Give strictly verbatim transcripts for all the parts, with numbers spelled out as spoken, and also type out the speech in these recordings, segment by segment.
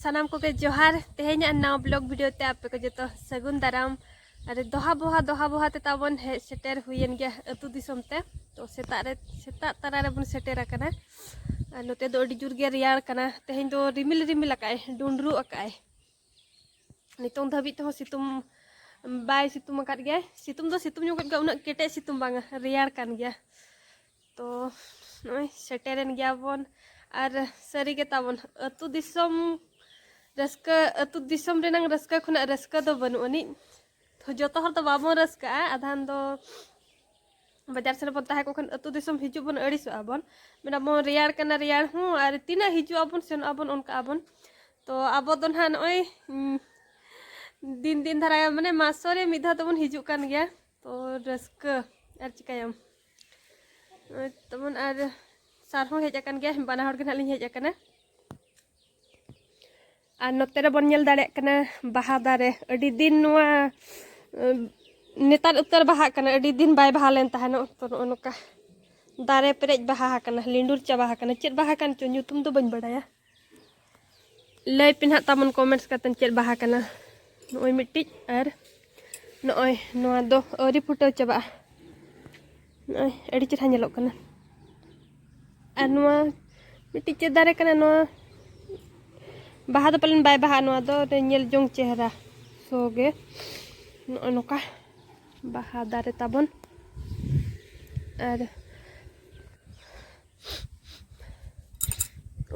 ᱥᱟᱱᱟᱢ ᱠᱚᱜᱮ ᱡᱚᱦᱟᱨ᱾ ᱛᱮᱦᱮᱧᱟᱜ ᱱᱟᱣᱟ ᱵᱞᱚᱜ ᱵᱷᱤᱰᱤᱭᱳ ᱛᱮ ᱟᱯᱮ ᱠᱚ ᱡᱚᱛᱚ ᱥᱟᱹᱜᱩᱱ ᱫᱟᱨᱟᱢ᱾ ᱟᱨ ᱫᱚᱦᱟ ᱵᱚᱦᱟ ᱫᱚᱦᱟ ᱵᱚᱦᱟ ᱛᱮ ᱛᱟᱵᱚᱱ ᱦᱮᱡ ᱥᱮᱴᱮᱨ ᱦᱩᱭᱮᱱ ᱜᱮᱭᱟ ᱟᱹᱛᱩ ᱫᱤᱥᱚᱢ ᱛᱮ᱾ ᱛᱚ ᱥᱮᱛᱟᱜ ᱨᱮ, ᱥᱮᱛᱟᱜ ᱛᱟᱨᱟ ᱨᱮᱵᱚᱱ ᱥᱮᱴᱮᱨ ᱟᱠᱟᱱᱟ᱾ ᱟᱨ ᱱᱚᱛᱮ ᱫᱚ ᱟᱹᱰᱤ ᱡᱳᱨ ᱜᱮ ᱨᱮᱭᱟᱲ ᱠᱟᱱᱟ᱾ ᱛᱮᱦᱮᱧ ᱫᱚ ᱨᱤᱢᱤᱞ ᱨᱤᱢᱤᱞ ᱟᱠᱟᱫᱼᱟᱭ, ᱰᱩᱸᱰᱨᱩᱜ ᱟᱠᱟᱫᱼᱟᱭ᱾ ᱱᱤᱛᱚᱝ ᱫᱷᱟᱹᱵᱤᱡ ᱛᱮᱦᱚᱸ ᱥᱤᱛᱩᱝ ᱵᱟᱭ ᱥᱤᱛᱩᱝ ᱟᱠᱟᱫ ᱜᱮᱭᱟᱭ᱾ ᱥᱤᱛᱩᱝ ᱫᱚ ᱥᱤᱛᱩᱝ ᱧᱚᱜ ᱠᱮᱫ ᱜᱮᱭᱟ, ᱩᱱᱟᱹᱜ ᱠᱮᱴᱮᱡ ᱥᱤᱛᱩᱝ ᱵᱟᱝᱟ, ᱨᱮᱭᱟᱲ ᱠᱟᱱ ᱜᱮᱭᱟ᱾ ᱛᱚ ᱱᱚᱜᱼᱚᱭ ᱥᱮᱴᱮᱨᱮᱱ ᱜᱮᱭᱟ ᱵᱚᱱ᱾ ᱟᱨ ᱥᱟᱹᱨᱤ ᱜᱮ ᱛᱟᱵᱚᱱ ᱟᱹᱛᱩ ᱫᱤᱥᱚᱢ ᱨᱟᱹᱥᱠᱟᱹ, ᱟᱹᱛᱩ ᱫᱤᱥᱚᱢ ᱨᱮᱱᱟᱝ ᱨᱟᱹᱥᱠᱟᱹ ᱠᱷᱚᱱᱟᱜ ᱨᱟᱹᱥᱠᱟᱹ ᱫᱚ ᱵᱟᱹᱱᱩᱜ ᱟᱹᱱᱤᱡ᱾ ᱛᱚ ᱡᱚᱛᱚ ᱦᱚᱲ ᱫᱚ ᱵᱟᱵᱚᱱ ᱨᱟᱹᱥᱠᱟᱹᱜᱼᱟ, ᱟᱫᱷᱟᱱ ᱫᱚ ᱵᱟᱡᱟᱨ ᱥᱮᱫ ᱨᱮᱵᱚᱱ ᱛᱟᱦᱮᱸ ᱠᱚᱜ ᱠᱷᱟᱱ ᱟᱹᱛᱩ ᱫᱤᱥᱚᱢ ᱦᱤᱡᱩᱜ ᱵᱚᱱ ᱟᱹᱲᱤᱥᱚᱜᱼᱟ ᱵᱚᱱ, ᱢᱮᱱᱟ ᱵᱚᱱ ᱨᱮᱭᱟᱲ ᱠᱟᱱᱟ ᱨᱮᱭᱟᱲ ᱦᱚᱸ, ᱟᱨ ᱛᱤᱱᱟᱹᱜ ᱦᱤᱡᱩᱜ ᱟᱵᱚᱱ ᱥᱮᱱᱚᱜ ᱟᱵᱚᱱ ᱚᱱᱠᱟ ᱟᱵᱚᱱ᱾ ᱛᱚ ᱟᱵᱚ ᱫᱚ ᱱᱟᱦᱟᱜ ᱱᱚᱜᱼᱚᱭ ᱩᱸ, ᱫᱤᱱ ᱫᱤᱱ ᱫᱷᱟᱨᱟ ᱢᱟᱱᱮ ᱢᱟᱥᱚ ᱨᱮ ᱢᱤᱫ ᱫᱷᱟᱣ ᱛᱮᱵᱚᱱ ᱦᱤᱡᱩᱜ ᱠᱟᱱ ᱜᱮᱭᱟ᱾ ᱛᱚ ᱨᱟᱹᱥᱠᱟᱹ ᱟᱨ ᱪᱤᱠᱟᱹᱭᱟᱢ᱾ ᱱᱚᱜᱼᱚᱭ ᱛᱟᱵᱚᱱ ᱟᱨ ᱥᱟᱨ ᱦᱚᱸ ᱦᱮᱡ ᱟᱠᱟᱱ ᱜᱮᱭᱟ, ᱵᱟᱱᱟ ᱦᱚᱲ ᱜᱮ ᱱᱟᱦᱟᱜ ᱞᱤᱧ ᱦᱮᱡ ᱟᱠᱟᱱᱟ᱾ ᱟᱨ ᱱᱚᱛᱮ ᱨᱮᱵᱚᱱ ᱧᱮᱞ ᱫᱟᱲᱮᱭᱟᱜ ᱠᱟᱱᱟ ᱵᱟᱦᱟ ᱫᱟᱨᱮ, ᱟᱹᱰᱤ ᱫᱤᱱ ᱱᱚᱣᱟ ᱩᱸ, ᱱᱮᱛᱟᱨ ᱩᱛᱟᱹᱨ ᱵᱟᱦᱟᱜ ᱠᱟᱱᱟ, ᱟᱹᱰᱤ ᱫᱤᱱ ᱵᱟᱭ ᱵᱟᱦᱟ ᱞᱮᱱ ᱛᱟᱦᱮᱱᱚᱜ᱾ ᱛᱚ ᱱᱚᱜᱼᱚ ᱱᱚᱝᱠᱟ ᱫᱟᱨᱮ ᱯᱮᱨᱮᱡ ᱵᱟᱦᱟ ᱟᱠᱟᱱᱟ, ᱞᱤᱸᱰᱩᱨ ᱪᱟᱵᱟ ᱟᱠᱟᱱᱟ᱾ ᱪᱮᱫ ᱵᱟᱦᱟ ᱠᱟᱱ ᱪᱚ, ᱧᱩᱛᱩᱢ ᱫᱚ ᱵᱟᱹᱧ ᱵᱟᱲᱟᱭᱟ᱾ ᱞᱟᱹᱭ ᱯᱮ ᱱᱟᱦᱟᱜ ᱛᱟᱵᱚᱱ ᱠᱚᱢᱮᱱᱴᱥ ᱠᱟᱛᱮ ᱪᱮᱫ ᱵᱟᱦᱟ ᱠᱟᱱᱟ᱾ ᱱᱚᱜᱼᱚᱭ ᱢᱤᱫᱴᱤᱡ ᱟᱨ ᱱᱚᱜᱼᱚᱭ ᱱᱚᱣᱟ ᱫᱚ ᱟᱹᱣᱨᱤ ᱯᱷᱩᱴᱟᱹᱣ ᱪᱟᱵᱟᱜᱼᱟ᱾ ᱱᱚᱜᱼᱚᱭ ᱟᱹᱰᱤ ᱪᱮᱨᱦᱟ ᱧᱮᱞᱚᱜ ᱠᱟᱱᱟ᱾ ᱟᱨ ᱱᱚᱣᱟ ᱢᱤᱫᱴᱤᱡ ᱪᱮᱫ ᱫᱟᱨᱮ ᱠᱟᱱᱟ, ᱱᱚᱣᱟ ᱵᱟᱦᱟ ᱫᱚ ᱯᱟᱞᱮᱱ ᱵᱟᱭ ᱵᱟᱦᱟᱜᱼᱟ, ᱱᱚᱣᱟ ᱫᱚ ᱧᱮᱞ ᱡᱚᱝ ᱪᱮᱦᱨᱟ ᱥᱚ ᱜᱮ᱾ ᱱᱚᱜᱼᱚ ᱱᱚᱝᱠᱟ ᱵᱟᱦᱟ ᱫᱟᱨᱮ ᱛᱟᱵᱚᱱ᱾ ᱟᱨ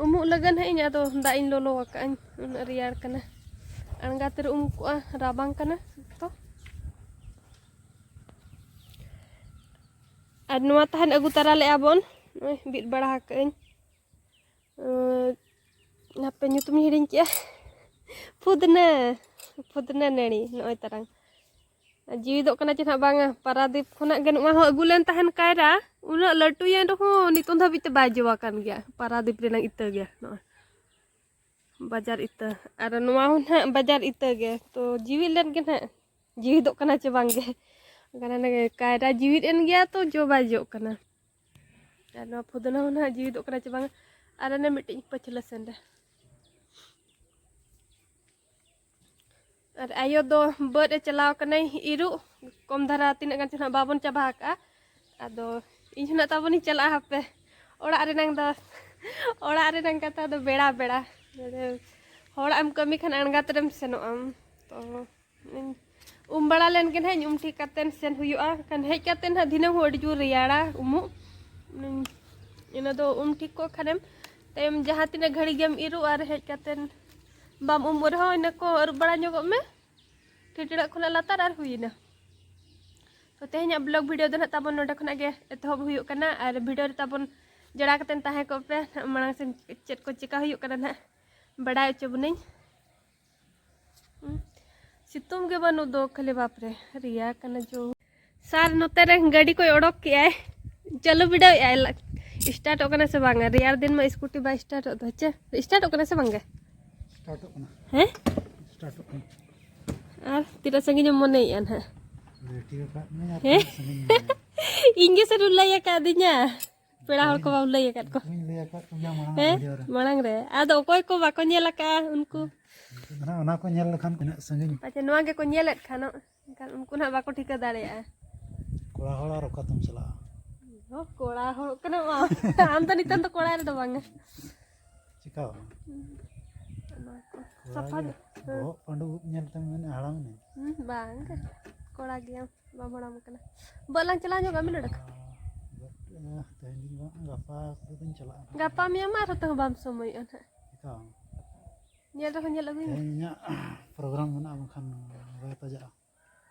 ᱩᱢᱩᱜ ᱞᱟᱹᱜᱤᱫ ᱦᱟᱸᱜ ᱤᱧ, ᱟᱫᱚ ᱫᱟᱜ ᱤᱧ ᱞᱚᱞᱚ ᱟᱠᱟᱫᱟᱹᱧ, ᱩᱱᱟᱹᱜ ᱨᱮᱭᱟᱲ ᱠᱟᱱᱟ᱾ ᱟᱬᱜᱟᱛ ᱨᱮ ᱩᱢ ᱠᱚᱜᱼᱟ, ᱨᱟᱵᱟᱝ ᱠᱟᱱᱟ ᱛᱚ᱾ ᱟᱨ ᱱᱚᱣᱟ ᱛᱟᱦᱮᱱ ᱟᱹᱜᱩ ᱛᱟᱨᱟ ᱞᱮᱫᱼᱟ ᱵᱚᱱ, ᱱᱚᱜᱼᱚᱭ ᱵᱤᱫ ᱵᱟᱲᱟ ᱟᱠᱟᱫᱟᱹᱧ᱾ ᱟᱸ, ᱦᱟᱯᱮ ᱧᱩᱛᱩᱢ ᱤᱧ ᱦᱤᱲᱤᱧ ᱠᱮᱜᱼᱟ᱾ ᱯᱷᱩᱫᱱᱟᱹ, ᱯᱷᱩᱫᱱᱟᱹ ᱱᱟᱹᱲᱤ ᱱᱚᱜᱼᱚᱭ ᱛᱟᱨᱟᱝ᱾ ᱟᱨ ᱡᱤᱣᱤᱫᱚᱜ ᱠᱟᱱᱟ ᱪᱮ ᱱᱟᱦᱟᱜ ᱵᱟᱝᱟ᱾ ᱯᱟᱨᱟᱫᱤᱯ ᱠᱷᱚᱱᱟᱜ ᱜᱮ ᱱᱚᱣᱟ ᱦᱚᱸ ᱟᱹᱜᱩ ᱞᱮᱱ ᱛᱟᱦᱮᱱ ᱠᱟᱭᱨᱟ, ᱩᱱᱟᱹᱜ ᱞᱟᱹᱴᱩᱭᱮᱱ ᱨᱮᱦᱚᱸ ᱱᱤᱛᱚᱝ ᱫᱷᱟᱹᱵᱤᱡ ᱛᱮ ᱵᱟᱭ ᱡᱚ ᱟᱠᱟᱱ ᱜᱮᱭᱟ᱾ ᱯᱟᱨᱟᱫᱤᱯ ᱨᱮᱱᱟᱜ ᱤᱛᱟᱹ ᱜᱮ ᱱᱚᱜᱼᱚᱭ ᱵᱟᱡᱟᱨ ᱤᱛᱟᱹ, ᱟᱨ ᱱᱚᱣᱟ ᱦᱚᱸ ᱱᱟᱦᱟᱜ ᱵᱟᱡᱟᱨ ᱤᱛᱟᱹ ᱜᱮ᱾ ᱛᱚ ᱡᱤᱣᱤᱫ ᱞᱮᱱ ᱜᱮ ᱱᱟᱦᱟᱜ, ᱡᱤᱣᱤᱫᱚᱜ ᱠᱟᱱᱟ ᱪᱮ ᱵᱟᱝ ᱜᱮ᱾ ᱠᱟᱭᱨᱟ ᱡᱤᱣᱤᱫ ᱮᱱ ᱜᱮᱭᱟ, ᱛᱚ ᱡᱚ ᱵᱟᱭ ᱡᱚᱜ ᱠᱟᱱᱟ᱾ ᱟᱨ ᱱᱚᱣᱟ ᱯᱷᱩᱫᱱᱟᱹ ᱦᱚᱸ ᱱᱟᱦᱟᱜ ᱡᱤᱣᱤᱫᱚᱜ ᱠᱟᱱᱟ ᱪᱮ ᱵᱟᱝ᱾ ᱟᱨ ᱚᱱᱮ ᱢᱤᱫᱴᱤᱡ ᱯᱟᱹᱪᱷᱞᱟᱹ ᱥᱮᱱ ᱨᱮ ᱟᱨ ᱟᱭᱳ ᱫᱚ ᱵᱟᱹᱫᱽ ᱮ ᱪᱟᱞᱟᱣ ᱠᱟᱱᱟᱭ ᱤᱨᱚᱜ, ᱠᱚᱢ ᱫᱷᱟᱨᱟ ᱛᱤᱱᱟᱹᱜ ᱜᱟᱱ ᱪᱚ ᱱᱟᱦᱟᱜ ᱵᱟᱵᱚᱱ ᱪᱟᱵᱟ ᱟᱠᱟᱜᱼᱟ᱾ ᱟᱫᱚ ᱤᱧ ᱦᱚᱸ ᱱᱟᱜ ᱛᱟᱵᱚᱱᱤᱧ ᱪᱟᱞᱟᱜᱼᱟ ᱦᱟᱯᱮ᱾ ᱚᱲᱟᱜ ᱨᱮᱱᱟᱝ ᱫᱚ, ᱚᱲᱟᱜ ᱨᱮᱱᱟᱝ ᱠᱟᱛᱷᱟ ᱫᱚ ᱵᱮᱲᱟ ᱵᱮᱲᱟ᱾ ᱦᱚᱲᱟᱜ ᱮᱢ ᱠᱟᱹᱢᱤ ᱠᱷᱟᱱ ᱟᱬᱜᱟᱛ ᱨᱮᱢ ᱥᱮᱱᱚᱜ ᱟᱢ᱾ ᱛᱚ ᱤᱧ ᱩᱢ ᱵᱟᱲᱟ ᱞᱮᱱ ᱜᱮ ᱱᱟᱦᱟᱜ, ᱤᱧ ᱩᱢ ᱴᱷᱤᱠ ᱠᱟᱛᱮᱱ ᱥᱮᱱ ᱦᱩᱭᱩᱜᱼᱟ᱾ ᱠᱷᱟᱱ ᱦᱮᱡ ᱠᱟᱛᱮᱱ ᱱᱟᱦᱟᱜ ᱫᱷᱤᱱᱟᱹᱝ ᱦᱚᱸ ᱟᱹᱰᱤ ᱡᱳᱨ ᱨᱮᱭᱟᱲᱟ ᱩᱢᱩᱜ᱾ ᱤᱱᱟᱹ ᱫᱚ ᱩᱢ ᱴᱷᱤᱠ ᱠᱚᱜ ᱠᱷᱟᱱᱮᱢ, ᱛᱟᱭᱚᱢ ᱡᱟᱦᱟᱸ ᱛᱤᱱᱟᱹᱜ ᱜᱷᱟᱹᱲᱤ ᱜᱮᱢ ᱤᱨᱚᱜᱼᱟ ᱟᱨ ᱦᱮᱡ ᱠᱟᱛᱮᱱ ᱵᱟᱢ ᱩᱢ ᱨᱮᱦᱚᱸ ᱤᱱᱟᱹ ᱠᱚ ᱟᱹᱨᱩᱵ ᱵᱟᱲᱟ ᱧᱚᱜᱚᱜ ᱢᱮ ᱴᱷᱤᱴᱲᱟᱹᱜ ᱠᱷᱚᱱᱟᱜ ᱞᱟᱛᱟᱨ ᱟᱨ ᱦᱩᱭᱮᱱᱟ᱾ ᱛᱚ ᱛᱮᱦᱮᱧᱟᱜ vlog video ᱫᱚ ᱱᱟᱦᱟᱜ ᱛᱟᱵᱚᱱ ᱱᱚᱰᱮ ᱠᱷᱚᱱᱟᱜ ᱜᱮ ᱮᱛᱚᱦᱚᱵ ᱦᱩᱭᱩᱜ ᱠᱟᱱᱟ᱾ ᱟᱨ video ᱨᱮ ᱛᱟᱵᱚᱱ ᱡᱚᱲᱟᱣ ᱠᱟᱛᱮᱱ ᱛᱟᱦᱮᱸ ᱠᱚᱜ ᱯᱮ᱾ ᱢᱟᱲᱟᱝ ᱥᱮᱱ ᱪᱮᱫ ᱠᱚ ᱪᱮᱠᱟ ᱦᱩᱭᱩᱜ ᱠᱟᱱᱟ ᱱᱟᱦᱟᱜ ᱵᱟᱲᱟᱭ ᱦᱚᱪᱚ ᱵᱚᱱᱟᱹᱧ᱾ ᱦᱩᱸ᱾ ᱥᱤᱛᱩᱝ ᱜᱮ ᱵᱟᱹᱱᱩᱜ ᱫᱚ, ᱠᱷᱟᱹᱞᱤ ᱵᱟᱯ ᱨᱮ ᱨᱮᱭᱟᱲ ᱠᱟᱱᱟ ᱡᱳᱨ᱾ ᱥᱟᱨ ᱱᱚᱛᱮ ᱨᱮ ᱜᱟᱹᱰᱤ ᱠᱚᱭ ᱚᱰᱚᱠ ᱠᱮᱜᱼᱟᱭ, ᱪᱟᱹᱞᱩ ᱵᱤᱰᱟᱹᱣᱮᱜᱼᱟᱭ, ᱞᱟ-, startᱚᱜ ᱠᱟᱱᱟ ᱥᱮ ᱵᱟᱝᱟ? ᱨᱮᱭᱟᱲ ᱫᱤᱱ ᱢᱟ scooty ᱵᱟᱭ startᱚᱜ ᱫᱚ, ᱪᱮ? startᱚᱜ ᱠᱟᱱᱟ ᱥᱮ ᱵᱟᱝᱜᱮ? startᱚᱜ ᱠᱟᱱᱟ᱾ ᱦᱮᱸ? startᱚᱜ ᱠᱟᱱᱟ᱾ ᱟᱨ ᱛᱤᱱᱟᱹᱜ ᱥᱟᱺᱜᱤᱧᱮᱢ ᱢᱚᱱᱮᱭᱮᱜᱼᱟ ᱱᱟᱦᱟᱜ? ᱞᱟᱹᱴᱤ ᱟᱠᱟᱫ ᱢᱮᱭᱟ, ᱦᱮᱸ? ᱛᱤᱱᱟᱹᱜ ᱥᱟᱺᱜᱤᱧ ᱢᱮᱱᱟᱭᱟ? ᱤᱧ ᱜᱮ ᱥᱮ ᱞᱟᱹᱭ ᱟᱠᱟᱫᱤᱧᱟ᱾ ᱯᱮᱲᱟ ᱦᱚᱲ ᱠᱚ ᱵᱟᱢ ᱞᱟᱹᱭ ᱟᱠᱟᱫ ᱠᱚ᱾ ᱤᱧ ᱞᱟᱹᱭ ᱟᱠᱟᱫ ᱠᱚᱜᱮᱭᱟ ᱢᱟᱲᱟᱝ ᱦᱮᱸ? video ᱨᱮ᱾ ᱢᱟᱲᱟᱝ ᱨᱮ᱾ ᱟᱫᱚ ᱚᱠᱚᱭ ᱠᱚ ᱵᱟᱠᱚ ᱧᱮᱞ ᱟᱠᱟᱫᱼᱟ ᱩᱱᱠᱩ? ᱩᱱᱠᱩ ᱫᱚ ᱱᱟᱦᱟᱜ ᱚᱱᱟ ᱠᱚ ᱧᱮᱞ ᱞᱮᱠᱷᱟᱱ ᱛᱤᱱᱟᱹᱜ ᱥᱟᱺᱜᱤᱧ᱾ ᱟᱪᱪᱷᱟ, ᱱᱚᱣᱟ ᱜᱮᱠᱚ ᱧᱮᱞᱮᱫ ᱠᱷᱟᱱ, ᱮᱱᱠᱷᱟᱱ ᱩᱱᱠᱩ ᱱᱟᱦᱟᱜ ᱵᱟᱠᱚ ᱴᱷᱤᱠᱟᱹ ᱫᱟᱲᱮᱭᱟᱜᱼᱟ᱾ ᱠᱚᱲᱟ ᱦᱚᱲ ᱟᱨ ᱚᱠᱟᱛᱮᱢ ᱪᱟᱞᱟᱜᱼᱟ? ᱦᱚᱸ, ᱠᱚᱲᱟ ᱦᱚᱲ ᱠᱟᱱᱟᱢ ᱟᱢ᱾ ᱟᱢ ᱫᱚ ᱱᱤᱛᱚᱝ ᱫᱚ ᱠᱚᱲᱟ ᱨᱮᱫᱚ ᱵᱟᱝᱟ᱾ ᱪᱮᱠᱟ ᱵᱟᱝ? ᱚᱱᱟ ᱠᱚ᱾ ᱠᱚᱲᱟ ᱥᱟᱯᱷᱟ ᱜᱮ᱾ ᱜᱮ᱾ ᱦᱮᱸ᱾ ᱵᱚᱦᱚᱜ ᱯᱟᱺᱰᱩ ᱩᱵ ᱧᱮᱞ ᱛᱮᱢ ᱢᱮᱱᱮᱫ ᱦᱟᱲᱟᱢ ᱮᱱᱟᱹᱧ? ᱦᱩᱸ, ᱵᱟᱝ ᱜᱮ᱾ ᱠᱚᱲᱟ ᱜᱮᱭᱟᱢ, ᱵᱟᱢ ᱦᱟᱲᱟᱢ ᱟᱠᱟᱱᱟ᱾ ᱵᱟᱹᱫ ᱞᱟᱝ ᱪᱟᱞᱟᱣ ᱧᱚᱜᱚᱜᱼᱟ ᱢᱤᱫ ᱰᱚᱸᱰᱮᱠ᱾ ᱟᱨ ᱛᱮᱦᱮᱧ ᱫᱚ ᱵᱟᱝ, ᱜᱟᱯᱟ ᱠᱚᱛᱮᱧ ᱪᱟᱞᱟᱜᱼᱟ᱾ ᱜᱟᱯᱟ ᱢᱮᱭᱟᱝ ᱢᱟ ᱟᱨᱦᱚᱸ ᱛᱮᱦᱚᱸ ᱵᱟᱢ ᱥᱚᱢᱚᱭᱚᱜᱼᱟ ᱱᱟᱦᱟᱜ᱾ ᱪᱮᱠᱟ ᱵᱟᱝ? ᱧᱮᱞ ᱨᱮᱦᱚᱸ ᱧᱮᱞ ᱟᱹᱜᱩᱭ ᱢᱮ᱾ ᱛᱮᱦᱮᱧ ᱤᱧᱟᱹᱜ program ᱢᱮᱱᱟᱜᱼᱟ, ᱵᱟᱝᱠᱷᱟᱱ ᱵᱟᱭ ᱛᱟᱡᱟᱜᱼᱟ᱾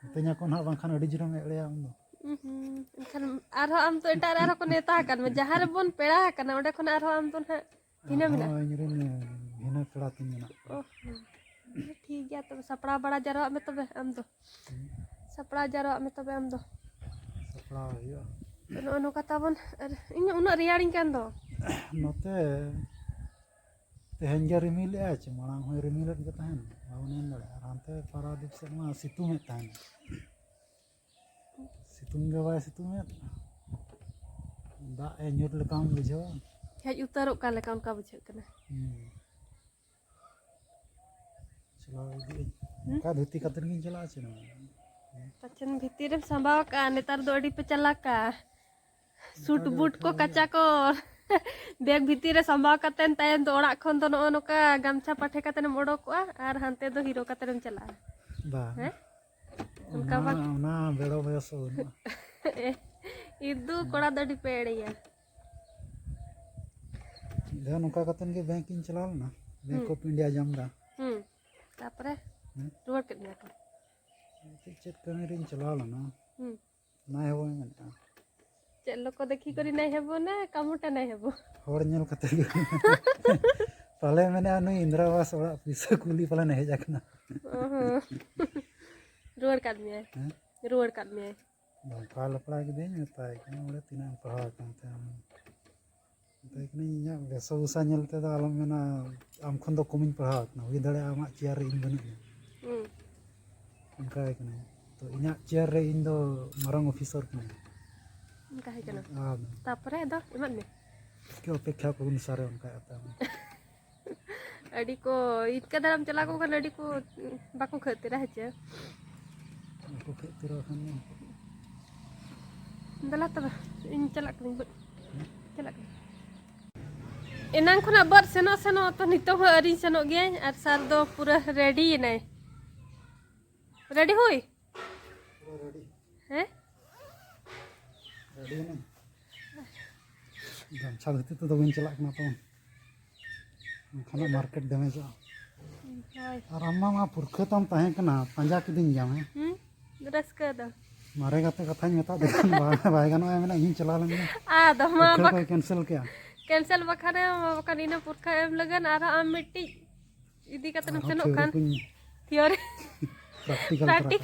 ᱢᱤᱛᱟᱹᱧᱟ ᱠᱚ ᱱᱟᱦᱟᱜ, ᱵᱟᱝᱠᱷᱟᱱ ᱟᱹᱰᱤ ᱡᱳᱨᱮᱢ ᱮᱲᱮᱭᱟ ᱩᱱᱫᱚ᱾ ᱩᱸ ᱦᱩᱸ᱾ ᱮᱱᱠᱷᱟᱱ ᱟᱨᱦᱚᱸ ᱟᱢ ᱫᱚ ᱮᱴᱟᱜ ᱨᱮ ᱟᱨᱦᱚᱸ ᱠᱚ ᱱᱮᱣᱛᱟ ᱟᱠᱟᱫ ᱢᱮ, ᱡᱟᱦᱟᱸ ᱨᱮᱵᱚᱱ ᱯᱮᱲᱟ ᱟᱠᱟᱱᱟ, ᱚᱸᱰᱮ ᱠᱷᱚᱱᱟᱜ ᱟᱨᱦᱚᱸ ᱟᱢ ᱫᱚ ᱱᱟᱦᱟᱜ ᱵᱷᱤᱱᱟᱹ ᱟᱨᱦᱚᱸ ᱢᱮᱱᱟᱜ ᱤᱧ ᱨᱮᱱ ᱵᱷᱤᱱᱟᱹ ᱯᱮᱲᱟ ᱛᱤᱧ ᱢᱮᱱᱟᱜ ᱠᱚᱣᱟ᱾ ᱚ ᱦᱚᱸ᱾ ᱴᱷᱤᱠ ᱜᱮᱭᱟ, ᱛᱚᱵᱮ ᱥᱟᱯᱲᱟᱣ ᱵᱟᱲᱟ ᱡᱟᱨᱣᱟᱜ ᱢᱮ ᱛᱚᱵᱮ ᱟᱢ ᱫᱚ᱾ ᱦᱩᱸ᱾ ᱥᱟᱯᱲᱟᱣ ᱡᱟᱨᱣᱟᱜ ᱢᱮ ᱛᱚᱵᱮ ᱟᱢ ᱫᱚ᱾ ᱥᱟᱯᱲᱟᱣ ᱦᱩᱭᱩᱜᱼᱟ᱾ ᱱᱚᱜᱼᱚ ᱱᱚᱝᱠᱟ ᱛᱟᱵᱚᱱ, ᱟᱨ ᱤᱧ ᱩᱱᱟᱹᱜ ᱨᱮᱭᱟᱲᱤᱧ ᱠᱟᱱ ᱫᱚ᱾ ᱱᱚᱛᱮ ᱛᱮᱦᱮᱧ ᱜᱮ ᱨᱤᱢᱤᱞᱮᱜᱼᱟᱭ, ᱪᱮ ᱢᱟᱲᱟᱝ ᱦᱚᱸᱭ ᱨᱤᱢᱤᱞᱮᱫ ᱜᱮ ᱛᱟᱦᱮᱱ, ᱵᱟᱵᱚᱱ ᱢᱮᱱ ᱫᱟᱲᱮᱭᱟᱜᱼᱟ᱾ ᱟᱨ ᱦᱟᱱᱛᱮ ᱯᱟᱨᱟᱫᱤᱯ ᱥᱮᱫ ᱢᱟ ᱥᱤᱛᱩᱝ ᱮᱫ ᱛᱟᱦᱮᱱ᱾ ᱥᱤᱛᱩᱝ ᱜᱮ ᱵᱟᱭ ᱥᱤᱛᱩᱝ ᱮᱫ, ᱫᱟᱜ ᱮ ᱧᱩᱨ ᱞᱮᱠᱟᱢ ᱵᱩᱡᱷᱟᱹᱣᱟ᱾ ᱦᱮᱡ ᱩᱛᱟᱹᱨᱚᱜ ᱠᱟᱱ ᱞᱮᱠᱟ ᱚᱱᱠᱟ ᱵᱩᱡᱷᱟᱹᱜ ᱠᱟᱱᱟ᱾ ᱦᱩᱸ᱾ ᱪᱟᱞᱟᱣ ᱤᱫᱤᱜ ᱟᱹᱧ᱾ ᱚᱱᱠᱟ ᱫᱷᱩᱛᱤ ᱠᱟᱛᱮ ᱜᱤᱧ ᱪᱟᱞᱟᱜᱼᱟ, ᱪᱮᱫ ᱦᱚᱸ ᱵᱟᱝ᱾ ᱯᱟᱪᱷᱮᱱ ᱵᱷᱤᱛᱤᱨ ᱨᱮᱢ ᱥᱟᱢᱵᱟᱣ ᱠᱟᱜᱼᱟ, ᱱᱮᱛᱟᱨ ᱫᱚ ᱟᱹᱰᱤ ᱯᱮ ᱪᱟᱞᱟᱠᱟ᱾ ᱥᱩᱴ ᱚᱱᱠᱟ ᱜᱮ ᱵᱩᱴ ᱠᱚ ᱚᱴᱷᱟᱣ ᱠᱟᱪᱟ ᱦᱩᱭᱩᱜᱼᱟ᱾ ᱠᱚ ᱵᱮᱜᱽ ᱵᱷᱤᱛᱤᱨ ᱨᱮ ᱥᱟᱢᱵᱟᱣ ᱠᱟᱛᱮᱱ ᱛᱟᱭᱚᱢ ᱫᱚ ᱚᱲᱟᱜ ᱠᱷᱚᱱ ᱫᱚ ᱱᱚᱜᱼᱚ ᱱᱚᱝᱠᱟ ᱜᱟᱢᱪᱷᱟ ᱯᱟᱴᱷᱮ ᱠᱟᱛᱮᱱ ᱮᱢ ᱚᱰᱚᱠᱚᱜᱼᱟ ᱟᱨ ᱦᱟᱱᱛᱮ ᱫᱚ ᱦᱤᱨᱳ ᱠᱟᱛᱮᱱ ᱮᱢ ᱪᱟᱞᱟᱜᱼᱟ᱾ ᱵᱟᱝ᱾ ᱦᱮᱸ? ᱚᱱᱠᱟ ᱚᱱᱟ, ᱵᱟᱝ? ᱚᱱᱟ ᱵᱮᱲᱚ ᱵᱚᱭᱚᱥ ᱦᱚᱸ ᱵᱟᱹᱱᱩᱜᱼᱟ᱾ ᱤᱫᱩ ᱠᱚᱲᱟ ᱫᱚ ᱟᱹᱰᱤ ᱯᱮ ᱮᱲᱮᱭᱟ᱾ ᱢᱤᱫ ᱫᱷᱟᱣ ᱱᱚᱝᱠᱟ ᱠᱟᱛᱮᱱ ᱜᱮ ᱵᱮᱝᱠ ᱤᱧ ᱪᱟᱞᱟᱣ ᱞᱮᱱᱟ, ᱵᱮᱝᱠ ᱦᱩᱸ᱾ ᱚᱯᱷ ᱤᱱᱰᱤᱭᱟ ᱡᱟᱢᱫᱟ᱾ ᱦᱩᱸ᱾ ᱛᱟᱯᱚᱨᱮ ᱦᱮᱸ? ᱨᱩᱣᱟᱹᱲ ᱠᱮᱫ ᱢᱮᱭᱟ ᱠᱚ᱾ ᱪᱮᱫ, ᱪᱮᱫ ᱠᱟᱹᱢᱤ ᱨᱤᱧ ᱪᱟᱞᱟᱣ ᱞᱮᱱᱟ? ᱦᱩᱸ᱾ ᱱᱟᱭ ᱦᱚᱵᱚ ᱢᱮᱱᱮᱫᱼᱟ᱾ ᱪᱮᱫ ᱞᱚᱠᱚ ᱫᱮᱠᱷᱤ ᱠᱚᱨᱤ ᱱᱟᱭ ᱦᱮᱵᱚ ᱱᱟ ᱠᱟᱢᱩᱴᱟ ᱱᱟᱭ ᱦᱮᱵᱚ? ᱦᱚᱲ ᱧᱮᱞ ᱠᱟᱛᱮ ᱜᱮ᱾ ᱯᱟᱞᱮ ᱢᱮᱱᱮᱫᱼᱟ, ᱱᱩᱭ ᱤᱱᱫᱨᱟ ᱟᱵᱟᱥ ᱚᱲᱟᱜ ᱯᱩᱭᱥᱟᱹ ᱠᱩᱞᱤ ᱯᱟᱞᱮᱱ ᱦᱮᱡ ᱟᱠᱟᱱᱟ᱾ ᱚ ᱦᱚᱸ᱾ ᱨᱩᱣᱟᱹᱲ ᱠᱟᱫ ᱢᱮᱭᱟᱭ᱾ ᱦᱮᱸ? ᱨᱩᱣᱟᱹᱲ ᱠᱟᱫ ᱢᱮᱭᱟᱭ᱾ ᱵᱟᱯᱞᱟ ᱞᱟᱯᱲᱟ ᱠᱤᱫᱟᱹᱧ, ᱢᱮᱛᱟᱭ ᱠᱟᱱᱟ, ᱵᱚᱞᱮ, ᱛᱤᱱᱟᱹᱜ ᱮᱢ ᱯᱟᱲᱦᱟᱣ ᱟᱠᱟᱱ ᱛᱮ ᱟᱢ? ᱢᱮᱛᱟᱭ ᱠᱟᱹᱱᱟᱹᱧ, ᱤᱧᱟᱹᱜ ᱵᱮᱥᱚ ᱵᱷᱩᱥᱟ ᱧᱮᱞ ᱛᱮᱫᱚ ᱟᱞᱚᱢ ᱢᱮᱱᱟ, ᱟᱢ ᱠᱷᱚᱱ ᱫᱚ ᱠᱚᱢᱤᱧ ᱯᱟᱲᱦᱟᱣ ᱟᱠᱟᱱᱟ, ᱦᱩᱭ ᱫᱟᱲᱮᱭᱟᱜᱼᱟ ᱟᱢᱟᱜ ᱪᱮᱭᱟᱨ ᱨᱮ ᱤᱧ ᱵᱟᱹᱱᱩᱜ ᱤᱧᱟ᱾ ᱦᱩᱸ᱾ ᱚᱱᱠᱟᱭ ᱠᱟᱹᱱᱟᱹᱧ᱾ ᱛᱚ, ᱤᱧᱟᱹᱜ ᱪᱮᱭᱟᱨ ᱨᱮ ᱤᱧ ᱫᱚ ᱢᱟᱨᱟᱝ ᱚᱯᱷᱤᱥᱟᱨ ᱠᱟᱹᱱᱟᱹᱧ᱾ ᱚᱱᱠᱟ ᱦᱩᱭ ᱠᱟᱱᱟ᱾ ᱟᱨ ᱛᱟᱯᱚᱨᱮ ᱟᱫᱚ ᱮᱢᱟᱫ ᱢᱮ? ᱪᱤᱠᱟᱹ ᱚᱯᱮᱠᱠᱷᱟ ᱠᱚ ᱚᱱᱩᱥᱟᱨᱮ ᱚᱱᱠᱟᱭ ᱟᱯᱮ ᱟᱢ᱾ ᱟᱹᱰᱤ ᱠᱚ ᱤᱱᱠᱟᱹ ᱫᱷᱟᱨᱟᱢ ᱪᱟᱞᱟᱣ ᱠᱚᱜ ᱠᱷᱟᱱ ᱟᱹᱰᱤ ᱠᱚ ᱵᱟᱠᱚ ᱠᱷᱟᱹᱛᱤᱨᱟ, ᱦᱮᱸ ᱪᱮ? ᱵᱟᱠᱚ ᱠᱷᱟᱹᱛᱤᱨᱟ ᱠᱷᱟᱱ ᱫᱚ᱾ ᱫᱮᱞᱟ ᱛᱚᱵᱮ, ᱤᱧ ᱪᱟᱞᱟᱜ ᱠᱟᱹᱱᱟᱹᱧ ᱵᱟᱹᱫᱽ᱾ ᱪᱟᱞᱟᱜ ᱠᱟᱹᱱᱟᱹᱧ᱾ ᱮᱱᱟᱝ ᱠᱷᱚᱱᱟᱜ ᱵᱟᱹᱫᱽ ᱥᱮᱱᱚᱜ ᱥᱮᱱᱚᱜ ᱛᱚ ᱱᱤᱛᱚᱜ ᱦᱚᱸ ᱟᱹᱣᱨᱤᱧ ᱥᱮᱱᱚᱜ ᱜᱮᱭᱟᱹᱧ, ᱟᱨ ᱥᱟᱨ ᱫᱚ ᱯᱩᱨᱟᱹ ᱨᱮᱰᱤ ᱮᱱᱟᱭ᱾ ᱨᱮᱰᱤ ᱦᱩᱭ? ᱯᱩᱨᱟᱹ ᱨᱮᱰᱤ᱾ ᱦᱮᱸ? ᱨᱮᱰᱤ ᱮᱱᱟᱹᱧ᱾ ᱜᱟᱢᱪᱷᱟ ᱵᱷᱤᱛᱤᱨ ᱛᱮᱫᱚ ᱵᱟᱹᱧ ᱪᱟᱞᱟᱜ ᱠᱟᱱᱟ ᱛᱚ᱾ ᱮᱱᱠᱷᱟᱱ ᱫᱚ ᱢᱟᱨᱠᱮᱴ ᱰᱮᱢᱮᱡᱚᱜᱼᱟ᱾ ᱦᱳᱭ᱾ ᱟᱨ ᱟᱢ ᱢᱟ, ᱢᱟ ᱯᱩᱨᱠᱷᱟᱹ ᱛᱟᱢ ᱛᱟᱦᱮᱸ ᱠᱟᱱᱟ, ᱯᱟᱸᱡᱟ ᱠᱤᱫᱤᱧ ᱜᱮᱭᱟᱢ, ᱦᱮᱸ? ᱦᱩᱸ, ᱨᱟᱹᱥᱠᱟᱹ ᱫᱚ᱾ ᱢᱟᱨᱮ ᱜᱟᱛᱮ ᱠᱟᱛᱷᱟᱧ ᱢᱮᱛᱟᱫ ᱫᱮ ᱠᱷᱟᱱ ᱵᱟᱭ, ᱵᱟᱭ ᱜᱟᱱᱚᱜᱼᱟ, ᱢᱮᱱᱟ ᱤᱧ ᱪᱟᱞᱟᱣ ᱞᱮᱱ ᱜᱮ᱾ ᱟᱫᱚ ᱢᱟ ᱯᱩᱨᱠᱷᱟᱹ ᱵᱟᱠ-, ᱠᱚᱭ ᱠᱮᱱᱥᱮᱞ ᱠᱮᱜᱼᱟ᱾ ᱠᱮᱱᱥᱮᱞ ᱵᱟᱠᱷᱟᱱ ᱮᱢ, ᱵᱟᱠᱷᱟᱱ ᱤᱱᱟᱹ ᱯᱩᱨᱠᱷᱟᱹ ᱮᱢ ᱞᱟᱹᱜᱤᱫ ᱟᱨᱦᱚᱸ ᱟᱢ ᱢᱤᱫᱴᱤᱡ ᱤᱫᱤ ᱠᱟᱛᱮᱢ ᱟᱨᱦᱚᱸ ᱥᱮᱱᱚᱜ ᱛᱷᱤᱭᱳᱨᱤ ᱠᱷᱟᱱ᱾ ᱠᱚᱧ ᱛᱷᱤᱭᱳᱨᱤ᱾ ᱯᱨᱮᱠᱴᱤᱠᱟᱞ ᱯᱨᱮᱠᱴᱤᱠ-, ᱠᱚᱨᱟᱣ᱾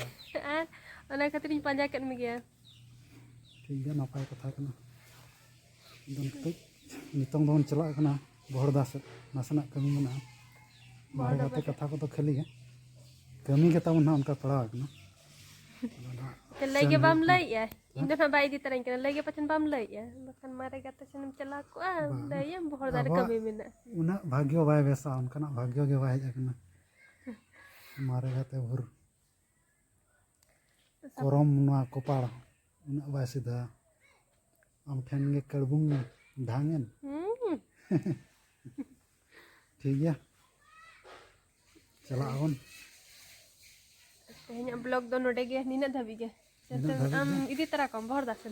ᱟᱨ ᱚᱱᱟ ᱠᱷᱟᱹᱛᱤᱨᱤᱧ ᱯᱟᱸᱡᱟ ᱠᱮᱫ ᱢᱮᱜᱮᱭᱟ᱾ ᱴᱷᱤᱠ ᱜᱮᱭᱟ, ᱱᱟᱯᱟᱭ ᱠᱟᱛᱷᱟ ᱠᱟᱱᱟ᱾ ᱟᱫᱚ ᱱᱤᱛᱚᱜ, ᱱᱤᱛᱚᱝ ᱫᱚᱵᱚᱱ ᱪᱟᱞᱟᱜ ᱠᱟᱱᱟ ᱵᱚᱦᱚᱲᱫᱟ ᱥᱮᱫ, ᱱᱟᱥᱮᱱᱟᱜ ᱠᱟᱹᱢᱤ ᱢᱮᱱᱟᱜᱼᱟ᱾ ᱢᱟᱨᱮ ᱵᱚᱦᱚᱲᱫᱟ ᱜᱟᱛᱮ ᱵᱟᱡᱟᱨ᱾ ᱠᱟᱛᱷᱟ ᱠᱚᱫᱚ ᱠᱷᱟᱹᱞᱤ ᱜᱮ, ᱠᱟᱹᱢᱤ ᱜᱮ ᱛᱟᱵᱚᱱ ᱱᱟᱦᱟᱜ ᱚᱱᱠᱟ ᱯᱟᱲᱟᱣ ᱟᱠᱟᱱᱟ᱾ ᱟᱫᱚ ᱱᱟᱦᱟᱜ ᱞᱟᱹᱭ ᱥᱮᱱ ᱜᱮ ᱵᱟᱢ ᱦᱩᱭᱩᱜ ᱠᱟᱱᱟ᱾ ᱞᱟᱹᱭᱮᱜᱼᱟ᱾ ᱤᱧ ᱫᱚ ᱱᱟᱦᱟᱜ ᱵᱟᱭ ᱤᱫᱤ ᱛᱟᱨᱟᱧ ᱠᱟᱱᱟ, ᱞᱟᱹᱭ ᱜᱮ ᱯᱟᱪᱷᱮᱱ ᱵᱟᱢ ᱞᱟᱹᱭᱮᱜᱼᱟ, ᱵᱟᱠᱷᱟᱱ ᱢᱟᱨᱮ ᱜᱟᱛᱮ ᱥᱮᱱᱮᱢ ᱪᱟᱞᱟᱣ ᱠᱚᱜᱼᱟ, ᱵᱟᱝ, ᱞᱟᱹᱭᱟᱢ ᱵᱚᱦᱚᱲᱫᱟ ᱨᱮ ᱟᱵᱚᱣᱟᱜ ᱠᱟᱹᱢᱤ ᱢᱮᱱᱟᱜᱼᱟ᱾ ᱩᱱᱟᱹᱜ ᱵᱷᱟᱜᱽᱭᱚ ᱵᱟᱭ ᱵᱮᱥᱟ, ᱚᱱᱠᱟᱱᱟᱜ ᱵᱷᱟᱜᱽᱭᱚ ᱜᱮ ᱵᱟᱭ ᱦᱮᱡ ᱟᱠᱟᱱᱟ᱾ ᱢᱟᱨᱮ ᱜᱟᱛᱮ ᱵᱷᱩᱨ᱾ ᱥᱟᱯ- ᱠᱚᱨᱚᱢ ᱱᱚᱣᱟ ᱠᱚᱯᱟᱲ ᱩᱱᱟᱹᱜ ᱵᱟᱭ ᱥᱤᱫᱷᱟ᱾ ᱟᱢ ᱴᱷᱮᱱ ᱜᱮ ᱠᱟᱹᱲᱵᱩᱝ ᱫᱷᱟᱝ ᱮᱱ᱾ ᱦᱩᱸ᱾ ᱴᱷᱤᱠ ᱜᱮᱭᱟ, ᱪᱟᱞᱟᱜ ᱟᱵᱚᱱ᱾ ᱛᱮᱦᱮᱧᱟᱜ ᱵᱞᱚᱜ ᱫᱚ ᱱᱚᱰᱮ ᱜᱮ, ᱱᱤᱱᱟᱹᱜ ᱫᱷᱟᱹᱵᱤᱡ ᱜᱮ᱾ ᱱᱤᱱᱟᱹᱜ ᱫᱷᱟᱹᱵᱤᱡ ᱟᱢ ᱜᱮ? ᱤᱫᱤ ᱛᱟᱨᱟ ᱠᱚᱣᱟᱢ ᱵᱚᱦᱚᱲᱫᱟ ᱥᱮ?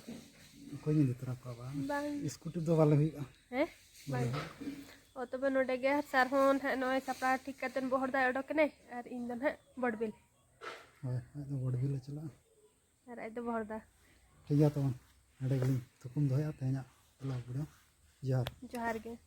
ᱚᱠᱚᱭᱤᱧ ᱤᱫᱤ ᱛᱚᱨᱟ ᱠᱚᱣᱟ ᱵᱟᱝ? ᱵᱟᱝ᱾ ᱥᱠᱩᱴᱤ ᱫᱚ ᱵᱟᱞᱮ ᱦᱩᱭᱩᱜᱼᱟ᱾ ᱦᱮᱸ? ᱵᱟᱞᱮ ᱵᱟᱝ᱾ ᱦᱩᱭᱩᱜᱼᱟ᱾ ᱚ, ᱛᱚᱵᱮ ᱱᱚᱰᱮ ᱜᱮ ᱥᱟᱨ ᱦᱚᱸ ᱱᱟᱦᱟᱜ ᱱᱚᱜᱼᱚᱭ ᱥᱟᱯᱲᱟᱣ ᱴᱷᱤᱠ ᱠᱟᱛᱮᱱ ᱵᱚᱦᱚᱲᱫᱟᱭ ᱚᱰᱚᱠ ᱮᱱᱟᱭ, ᱟᱨ ᱤᱧ ᱫᱚ ᱱᱟᱦᱟᱜ ᱵᱚᱰᱵᱤᱞ᱾ ᱦᱳᱭ, ᱟᱡ ᱫᱚ ᱵᱚᱰᱵᱤᱞ ᱮ ᱪᱟᱞᱟᱜᱼᱟ᱾ ᱟᱨ ᱟᱡ ᱫᱚ ᱵᱚᱦᱚᱲᱫᱟ᱾ ᱴᱷᱤᱠ ᱜᱮᱭᱟ, ᱛᱚᱵᱮ ᱱᱚᱰᱮ ᱜᱮᱞᱤᱧ ᱛᱷᱩᱠᱩᱢ ᱫᱚᱦᱚᱭᱟ ᱛᱮᱦᱮᱧᱟᱜ vlog video᱾ ᱡᱚᱦᱟᱨ᱾ ᱡᱚᱦᱟᱨ ᱜᱮ᱾